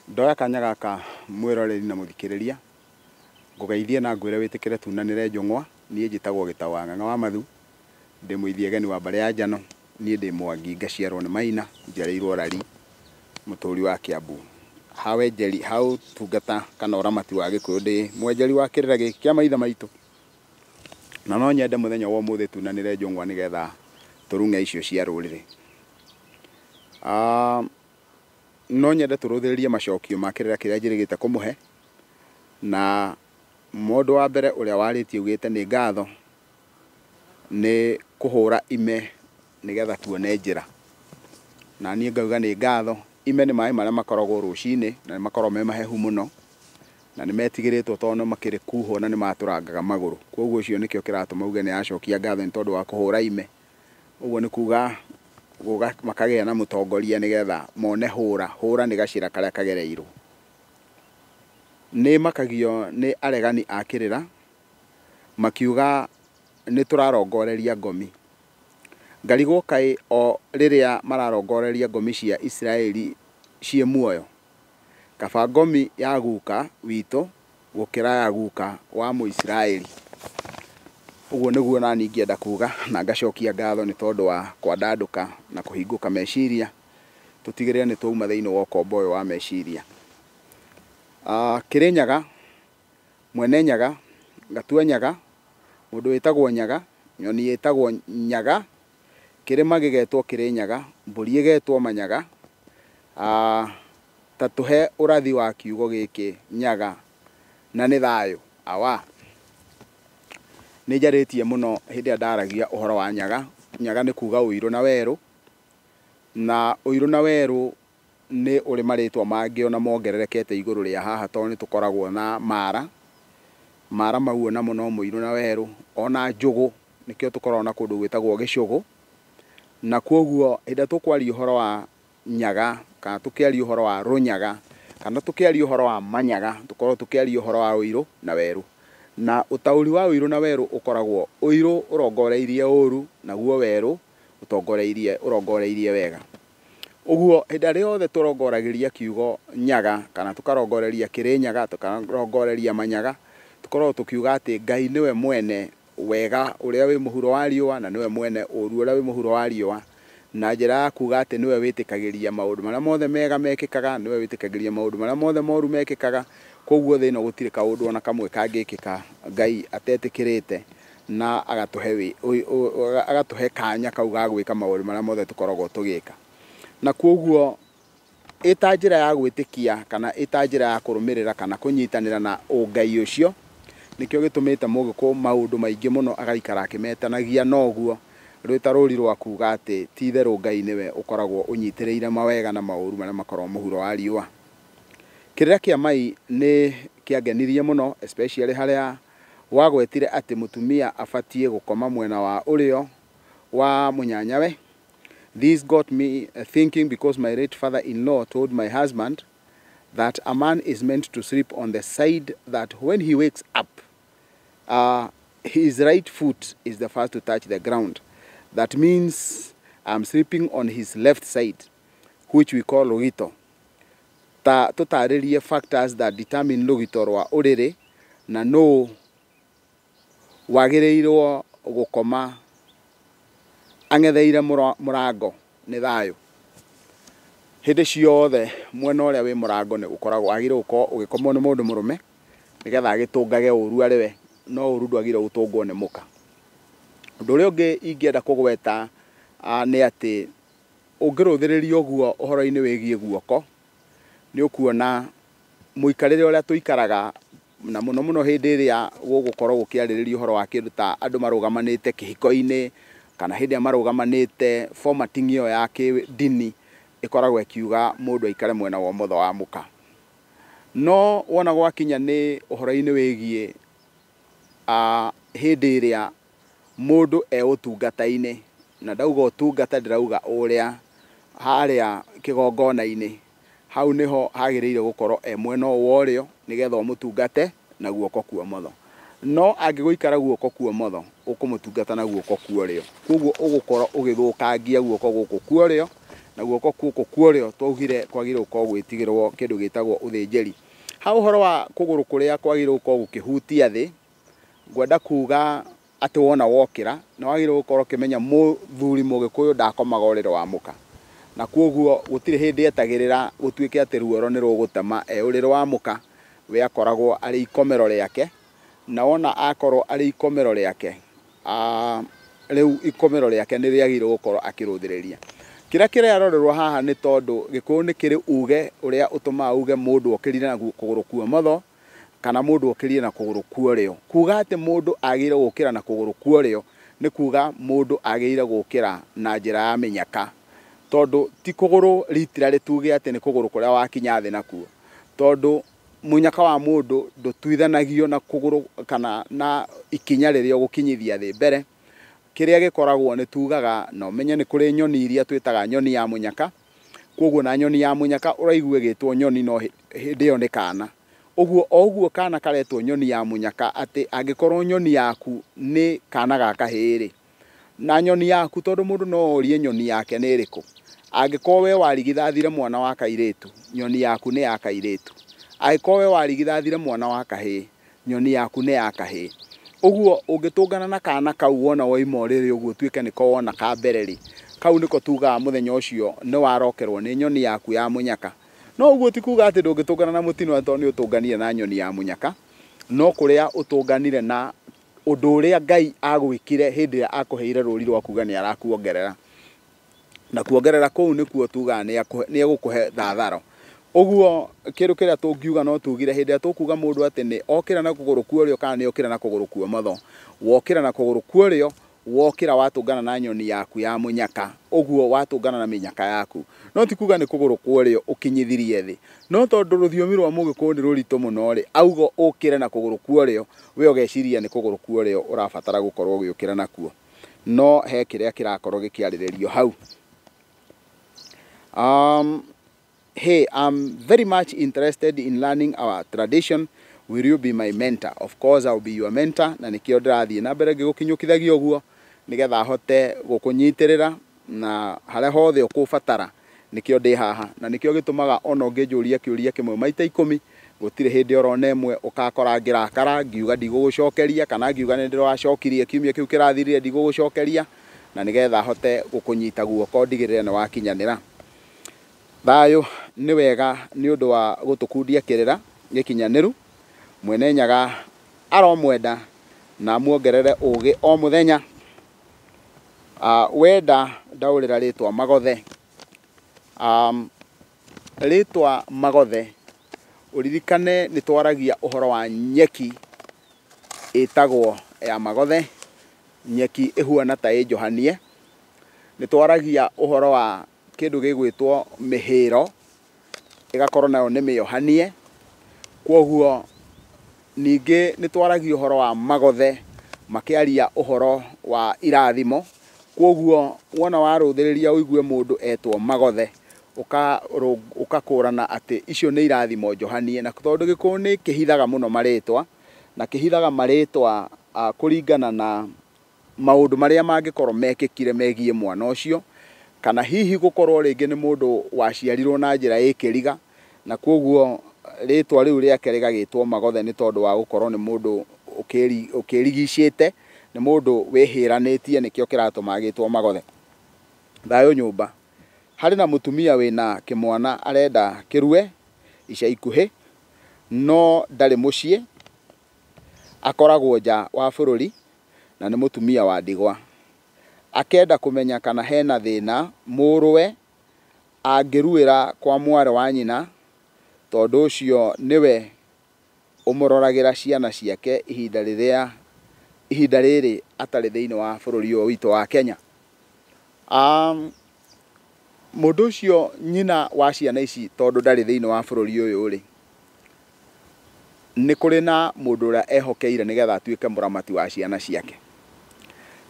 Ndoya kanya gaka mwĩroreri na mũthikĩrĩria, ngũgeithie na ngwĩre wĩtĩkĩre tunanĩre njũng'wa. Niĩ njĩtagwo Gĩtaũ wa Ng'ang'a wa Mathu, ndĩ mũithiegeni wa mbarĩ ya Njano, niĩ ndĩ Mwangi ngaciarwo nĩ Maina, njiarĩirwo Rari, mũtũri wa Kiambu. Ha wenjeri, ha ũtungata kana ũramati wa Gĩkũyũ ndĩ mwenjeri wa kĩrĩra gĩkĩ kĩa maithe maitũ. Na no nyende mũthenya wa ũmũthĩ tunanĩre njũng'wa nĩgetha tũrung'e icio cia rũrĩrĩ. No nyende tũrũthĩrĩrie macokio ma kĩrĩra kĩrĩa njĩrĩgĩte kũmũhe, na mũndũ wa mbere ũrĩa warĩtie augĩte nĩ ngatho nĩ kũhũra ime nĩgetha tuone njĩra. Na niĩ ngauga nĩ ngatho, ime nĩ maĩ marĩa makoragwo rũcinĩ na nĩ makoragwo me mahehu mũno, na nĩ metigĩrĩtwo tondũ nĩ makĩrĩ kuhwo na nĩ matũrangaga magũrũ. Koguo ũcio nĩkĩo kĩratũma uge nĩ aracokia ngatho nĩ tondũ wa kũhũra ime. Ũguo nĩ kuga makagĩa na mũtongoria nĩgetha mone hũra. Hũra nĩ gacĩra karĩa kagereirwo. Nĩ makagio nĩ aregani a kĩrĩra makiuga nĩ tũrarongoreria ngomi. Ngarigwo kaĩ o rĩrĩa mararongoreria ngomi cia Isiraeli ciĩ muoyo. Kaba ngomi ya guka witũ gũkĩra ya guka wa Mũisiraeli. Ũguo nĩguo nani ingĩenda kuga na ngacokia ngatho nĩ tondũ wa kwandandũka na kũhingũka meciria, tũtigĩrĩre nĩ twauma thĩinĩ wa ũkombo ũyũ wa meciria. Kĩrĩnyaga, Mwene Nyaga, Gatua Nyaga, mũndũ wĩtagwo Nyaga, nyoni ĩtagwo Nyaga, kĩrĩma gĩgetwo Kĩrĩnyaga, mbũri ĩgetwo Manyaga. Ta tũhe ũrathi wa kiugo gĩkĩ Nyaga na nĩ thayũ awa. Nĩ njarĩtie mũno hĩndĩ ĩrĩa ndaragia ũhoro wa Nyaga. Nyaga nĩ kuga ũirũ na werũ, na ũirũ na werũ nĩ ũrĩ marĩtwa mangĩ ona mongererekete igũrũ rĩa haha, tondũ nĩ tũkoragwo na mara. Mara mau onamo no mũirũ na werũ, ona njũgũ, nĩkĩo tũkoragwo na kũndũ gwĩtagwo gĩcũgũ. Na koguo hĩndĩ ĩrĩa tũkwaria ũhoro wa Nyaga, kana tũkĩaria ũhoro wa Rũnyaga, kana tũkĩaria ũhoro wa Manyaga, tũkoragwo tũkĩaria ũhoro wa ũirũ na werũ. Na ũtaũri wa ũirũ na werũ ũkoragwo ũirũ ũrongoreirie ũru, naguo werũ ũtongoreirie ũrongoreirie wega. Ũguo hĩndĩ ĩrĩa yothe tũrongoragĩria kiugo Nyaga, kana tũkarongoreria Kĩrĩnyaga, tũkarongoreria Manyaga, tũkoragwo tũkiuga atĩ Ngai nĩwe mwene wega ũrĩa wĩ mũhuro wa riũa, na nĩwe mwene ũru ũrĩa wĩ mũhuro wa riũa, na njĩra ya kuga atĩ nĩwe wĩtĩkagĩria maũndũ marĩa mothe mega mekĩkaga, nĩwe wĩtĩkagĩria maũndũ marĩa mothe moru mekĩkaga. Koguo thĩ ĩno gũtirĩ kaũndũ ona kamwe kangĩkĩka Ngai atetĩkĩrĩte, na agatũhe kanya kau ga gwĩka maũndũ marĩa mothe tũkoragwo tũgĩka. Na koguo ĩta njĩra ya gwĩtĩkia kana ĩta njĩra ya kũrũmĩrĩra kana kũnyitanĩra na ũngai ũcio, nĩkĩo gĩtũmĩte mũgĩkũyũ maũndũ maingĩ mũno agaikara akĩmetanagia noguo, rwĩ ta rũri rwa kuga atĩ ti itherũ Ngai nĩwe ũkoragwo ũnyitĩrĩire mawega na maũru marĩa makoragwo mũhuro wa riũa. Kĩrĩra kĩa Mai nĩ kĩangenirie mũno, especially harĩa wagwetire atĩ mũtumia abatiĩ gũkoma mwena wa ũrĩo wa mũnyanyawe. This got me thinking because my late father-in-law told my husband that a man is meant to sleep on the side that when he wakes up, his right foot is the first to touch the ground. That means I'm sleeping on his left side, which we call rũgito. Ta tũtarĩrie factors that determine rũgito rwa ũrĩrĩ na nũ wagĩrĩirwo gũkoma ang'etheire mũrango nĩ thayũ. Hĩndĩ ciothe mwena ũrĩa wĩ mũrango nĩ ũkoragwo wagĩrĩirwo gũkorwo ũgĩkomwo nĩ mũndũ mũrũme nĩgetha agĩtũngage ũru arĩ we, no ũru ndwagĩrĩirwo gũtũngwo nĩ mũka. Ũndũ ũrĩa ũngĩ ingĩenda kũgweta nĩ atĩ ũngĩrũthĩrĩria ũguo ũhoro-inĩ wĩgiĩ guoko, nĩ ũkuona mũikarĩre ũrĩa tũikaraga, na mũno mũno hĩndĩ ĩrĩa gũgũkorwo gũkĩarĩrĩrio ũhoro wa kĩndũ ta andũ marũgamanĩte kĩhiko-inĩ, kana hĩndĩ ĩrĩa marũgamanĩte formatting ĩyo ya kĩndini ĩkoragwo ĩkiuga mũndũ aikare mwena wa ũmotho wa mũka. No wona gwakinya nĩ ũhoro-inĩ wĩgiĩ hĩndĩ ĩrĩa mũndũ e ũtungata-inĩ, na ndauga ũtungata ndĩrauga ũrĩa harĩa kĩgongona-inĩ, hau nĩho hagĩrĩire gũkorwo e mwena ũyũ wa ũrĩo nĩgetha ũmũtungate na guoko kwa ũmotho. No angĩgũikara guoko kwa ũmotho, ũkũmũtungata na guoko kwa ũrĩo. Koguo ũgũkorwo ũgĩthũkangia guoko gũkũ kwa ũrĩo, Na guoko gũkũ kwa ũrĩo twaugire kwagĩrĩirwo gũkorwo gwĩtigĩrwo kĩndũ gĩtagwo ũthĩnjĩri. Ha ũhoro wa kũgũrũ kũrĩa kwagĩrĩirwo gũkorwo gũkĩhutia thĩ, ngwenda kuga atĩ wona wokĩra nĩ wagĩrĩirwo gũkorwo ũkĩmenya mũthuri mũgĩkũyũ ndakomaga ũrĩrĩ wa mũka, na koguo gũtirĩ hĩndĩ etagĩrĩra gũtuĩke atĩ ruoro nĩ rũgũtema e ũrĩrĩ wa mũka. We akoragwo arĩ ikomero rĩake, na wona akorwo arĩ ikomero rĩake, rĩu ikomero rĩake nĩ rĩagĩrĩirwo gũkorwo akĩrũthĩrĩria. Kĩrĩa kĩrarorerwo haha nĩ tondũ Gĩkũyũ nĩ kĩrĩ uge ũrĩa ũtũmaga uge mũndũ okĩrire na kũgũrũ kwa ũmotho kana mũndũ okĩrire na kũgũrũ kwa ũrĩo. Kuga atĩ mũndũ agĩrĩire gũkĩra na kũgũrũ kwa ũrĩo nĩ kuga mũndũ agĩrĩire gũkĩra na njĩra ya mĩnyaka, tondũ ti kũgũrũ literally tuge atĩ nĩ kũgũrũ kũrĩa wakinya thĩ nakuo, tondũ mũnyaka wa mũndũ ndũtuithanagio na kũgũrũ kana na ikinya rĩrĩa ũgũkinyithia thĩ mbere. Kĩrĩa gĩkoragwo nĩ tugaga na ũmenye nĩ kũrĩ nyoni iria twĩtaga nyoni ya mũnyaka, koguo na nyoni ya mũnyaka ũraigua ĩgĩtwo nyoni no hĩndĩ ĩyo nĩ kana. Ũguo o ũguo kana karetwo nyoni ya mũnyaka, atĩ angĩkorwo nyoni yaku nĩ kana ga kahĩĩ rĩ, na nyoni yaku, tondũ mũndũ no orie nyoni yake nĩ ĩrĩkũ, angĩkorwo we warigithathire mwana wa kairĩtu, nyoni yaku nĩ ya kairĩtu. Angĩkorwo we warigithathire mwana wa kahĩĩ, nyoni yaku nĩ ya kahĩĩ. Ũguo ũngĩtũngana na kana kau wona waima ũrĩrĩ ũguo ũtuĩke nĩko wona ka mbere rĩ, kau nĩko tugaga mũthenya ũcio nĩ warokerwo nĩ nyoni yaku ya mũnyaka. No ũguo ti kuga atĩ ndũngĩtũngana na mũtino tondũ nĩ ũtũnganire na nyoni ya mũnyaka, no kũrĩa ũtũnganire na ũndũ ũrĩa Ngai agwĩkire hĩndĩ ĩrĩa akũheire rũri rwa kuga nĩ arakuongerera, na kuongerera kũu nĩkuo tugaga nĩ egũkũhe thatharo. Ũguo kĩndũ kĩrĩa tũngiuga no tugire hĩndĩ ĩrĩa tũkuga mũndũ atĩ nĩ okĩra na kũgũrũ kwa ũrĩo kana nĩ okĩra na kũgũrũ kwa ũmotho, wokĩra na kũgũrũ kwa ũrĩo, wokĩra watũngana na nyoni yaku ya mũnyaka, ũguo watũngana na mĩnyaka yaku. No ti kuga nĩ kũgũrũ kwa ũrĩo ũkinyithirie thĩ, no tondũ rũthiomi rwa mũgĩkũyũ nĩ rũritũ mũno rĩ, auga ũkĩre na kũgũrũ kwa ũrĩo, we ũgeciria nĩ kũgũrũ kwa ũrĩo ũrabatara gũkorwo ũgĩũkĩra nakuo. No he kĩrĩa kĩrakorwo gĩkĩarĩrĩrio hau. Hey, I'm very much interested in learning our tradition. Will you be my mentor? Of course I'll be your mentor, na nĩkĩo ndĩrathiĩ na mbere ngĩgũkinyũkithagia ũguo nĩgetha hote gũkũnyitĩrĩra na harĩa hothe ũkũbatara, nĩkĩo ndĩ haha, na nĩkĩo gĩtũmaga ona ũngĩnjũria kĩũria kĩmwe maita 10 gũtirĩ hĩndĩ orona ĩmwe ũgakora ngĩrakara ngiuga ndigũgũcokeria, kana ngiuga nĩ ndĩracokirie kiumia kĩu kĩrathirire ndigũgũcokeria, na nĩgetha hote gũkũnyita guoko ndigĩrĩre nĩ wakinyanĩra. Thayũ nĩ wega nĩ ũndũ wa gũtũkundia kĩrĩra gĩkinyanĩru. Mwene Nyaga aromwenda na amuongerere ũgĩ o mũthenya. Wenda ndaũrĩra rĩtwa Magothe. Rĩtwa Magothe ũririkane nĩ twaragia ũhoro wa nyeki ĩtagwo ya Magothe, nyeki ĩhuana ta ĩnjohanie. Nĩ twaragia ũhoro wa kĩndũ gĩgwĩtwo mĩhĩro, ĩgakorwo nayo nĩ mĩohanie. Kwoguo ningĩ nĩ twaragia ũhoro wa Magothe makĩaria ũhoro wa irathimo. Kwoguo wona warũthĩrĩria ũigue mũndũ etwo Magothe, ũkakũrana atĩ icio nĩ irathimo njohanie. Na tondũ Gĩkũyũ nĩ kĩhithaga mũno marĩtwa, na kĩhithaga marĩtwa kũringana na maũndũ marĩa mangĩkorwo mekĩkire megiĩ mwana ũcio, kana hihi gũkorwo rĩngĩ nĩ mũndũ waciarirwo na njĩra ĩkĩriga, na kwoguo rĩtwa rĩu rĩake rĩgagĩtwo Magothe nĩ tondũ wa gũkorwo nĩ mũndũ ũkĩrigicĩte, nĩ mũndũ wĩhĩranĩtie, nĩkĩo kĩratũma agĩtwo Magothe. Thayũ nyũmba. Harĩ na mũtumia wĩna kĩmwana arenda kĩrue ica ikuhĩ, no ndarĩ mũciĩ, akoragwo nja wa bũrũri na nĩ mũtumia wa ndigwa. Akenda kũmenya kana hena thĩna mũrũwe angĩruĩra kwa mwarĩ wa nyina, tondũ ũcio nĩwe ũmũroragĩra ciana ciake ihinda rĩrĩ atarĩ thĩinĩ wa bũrũri ũyũ witũ wa Kenya. Mũndũ ũcio nyina wa ciana ici tondũ ndarĩ thĩinĩ wa bũrũri ũyũ rĩ, nĩ kũrĩ na mũndũ ũrĩa ehokeire nĩgetha atuĩke mũramati wa ciana ciake.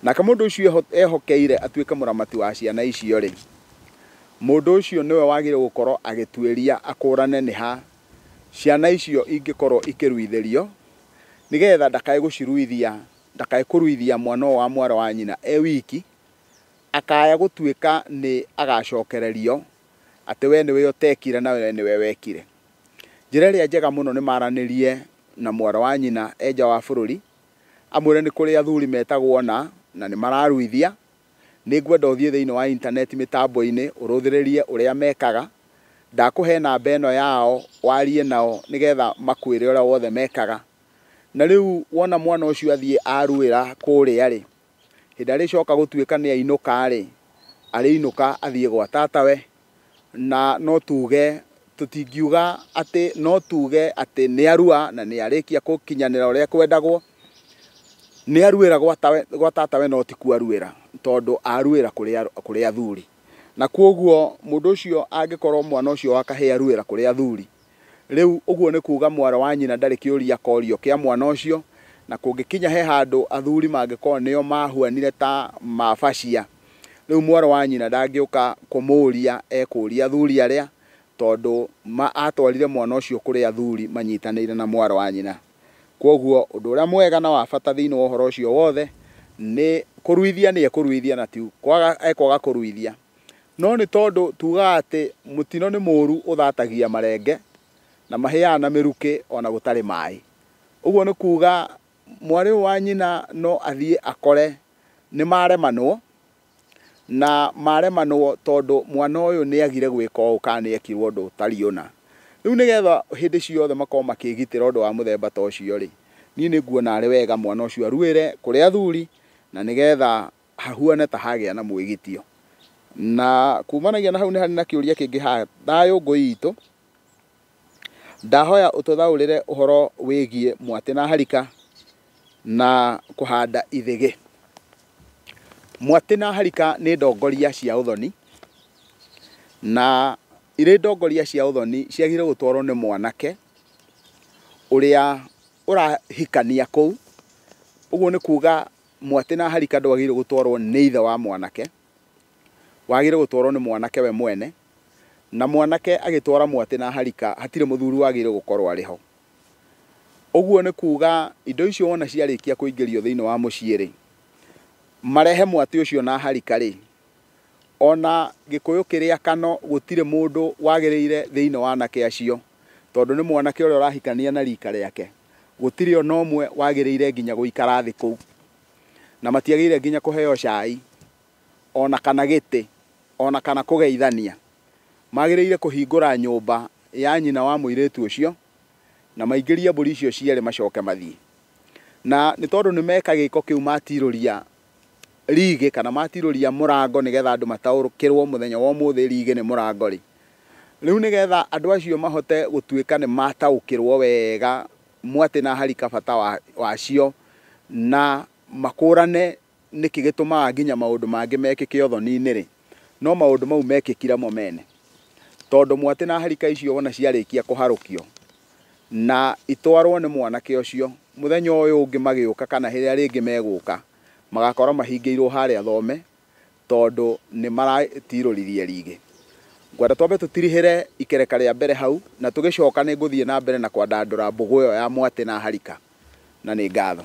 Nake mũndũ ũcio ehokeire atuĩke mũramati wa ciana icio rĩ, mũndũ ũcio nĩwe wagĩrĩirwo gũkorwo agĩtuĩria akũrane nĩ ha ciana icio ingĩkorwo ikĩruithĩrio, nĩgetha ndakae gũciruithia, ndakae kũruithia mwana ũyũ wa mwarĩ wa nyina e wiki, Akaya gũtuĩka nĩ agacokererio atĩ we nĩwe ũtekire na we nĩwe wekire. Njĩra ĩrĩa njega mũno nĩ maranĩrie na mwarĩ wa nyina e nja wa bũrũri, amwĩre nĩ kũrĩ athuri metagwo na na nĩ mararuithia, nĩ ngwenda ũthiĩ thĩinĩ wa intaneti mĩtambo-inĩ ũrũthĩrĩrie ũrĩa mekaga, ndakũhe namba ĩno yao warie nao nĩgetha makwĩre ũrĩa wothe mekaga. Na rĩu wona mwana ũcio athiĩ aruĩra kũrĩa rĩ, hĩndĩ arĩcoka gũtuĩka nĩ ainũka rĩ, arĩinũka athiĩ gwa tatawe, na no tuge tũtingiuga atĩ no tuge atĩ nĩ arua na nĩ arĩkia gũkinyanĩra ũrĩa kwendagwo, nĩ aruĩra gwa tatawe no ti kuaruĩra tondũ aruĩra kũrĩ athuri. Na koguo mũndũ ũcio angĩkorwo mwana ũcio wa kahĩĩ aruĩra kũrĩ athuri, rĩu ũguo nĩ kuga mwarĩ wa nyina ndarĩ kĩũria korio kĩa mwana ũcio, na kũngĩkinya he handũ athuri mangĩkorwo nĩo mahuanire ta mabacia, rĩu mwarĩ wa nyina ndangĩũka kũmũria, ekũria athuri arĩa, tondũ atwarire mwana ũcio kũrĩ athuri manyitanĩire na mwarĩ wa nyina. Koguo ũndũ ũrĩa mwega na wa bata thĩinĩ wa ũhoro ũcio wothe nĩ kũruithia, nĩ ekũruithia na ti kwaga ekwaga kũruithia. No nĩ tondũ tugaga atĩ mũtino nĩ mũru ũthatagia marenge na mahĩaga na mĩrukĩ ona gũtarĩ maĩ. Ũguo nĩ kuga mwarĩ ũyũ wa nyina no athiĩ akore nĩ maremanwo, na maremanwo tondũ mwana ũyũ nĩ agire gwĩka ũũ kana nĩ ekirwo ũndũ ũtariĩ ũna. Rĩu nĩgetha hĩndĩ ciothe makorwo makĩgitĩra ũndũ wa mũthemba ta ũcio rĩ, niĩ nĩ nguona arĩ wega mwana ũcio aruĩre kũrĩ athuri, na nĩgetha hahuane ta hagĩa na mwĩgitio. Na kumanagia na hau nĩ harĩ na kĩũria kĩngĩ haha, thayũ ngũi itũ, ndahoya ũtũthaũrĩre ũhoro wĩgiĩ mwatĩ na harika na kũhanda ithĩgĩ. Mwatĩ na harika nĩ ndongoria cia ũthoni, na irĩ ndongoria cia ũthoni ciagĩrĩire gũtwarwo nĩ mwanake ũrĩa ũrahikania kũu. Ũguo nĩ kuga mwatĩ na harika ndwagĩrĩirwo gũtwarwo nĩ ithe wa mwanake, wagĩrĩirwo gũtwarwo nĩ mwanake we mwene, na mwanake agĩtwara mwatĩ na harika hatirĩ mũthuri wagĩrĩirwo gũkorwo arĩ ho. Ũguo nĩ kuga indo icio wona ciarĩkia kũingĩrio thĩinĩ wa mũciĩ rĩ, marehe mwatĩ ũcio na harika rĩ, ona Gĩkũyũ kĩrĩa kano gũtirĩ mũndũ wagĩrĩire thĩinĩ wa anake acio, tondũ nĩ mwanake ũrĩa ũrahikania na rika rĩake, gũtirĩ ona ũmwe wagĩrĩire nginya gũikara thĩ kũu, na matiagĩrĩire nginya kũheo cai ona kana gĩtĩ ona kana kũgeithania. Magĩrĩire kũhingũra nyũmba ya nyina wa mũirĩtu ũcio na maingĩrie mbũri icio cierĩ macoke mathiĩ. Na nĩ tondũ nĩ meka gĩko kĩu matirũria rigĩ kana matirũria mũrango nĩgetha andũ mataũkĩrwo mũthenya wa ũmũthĩ rigĩ nĩ mũrango rĩ, rĩu nĩgetha andũ acio mahote gũtuĩka nĩ mataũkĩrwo wega mwatĩ na harika bata wacio, na makũrane nĩkĩ gĩtũmaga nginya maũndũ mangĩ mekĩke ũthoni-inĩ rĩ, no maũndũ mau mekĩkire mo mene. Tondũ mwatĩ na harika icio wona ciarĩkia kũharũkio na itwarwo nĩ mwanake ũcio, mũthenya ũyũ ũngĩ magĩũka kana rĩrĩa rĩngĩ megũka, magakorwo mahingĩirwo harĩa thome tondũ nĩ maratirũririe rigĩ. Ngwenda twambe tũtirihĩre ikereka rĩa mbere hau, na tũgĩcoka nĩ ngũthiĩ na mbere na kwandandũra mbũgũ ĩyo ya mwatĩ na harika, na nĩ ngatho.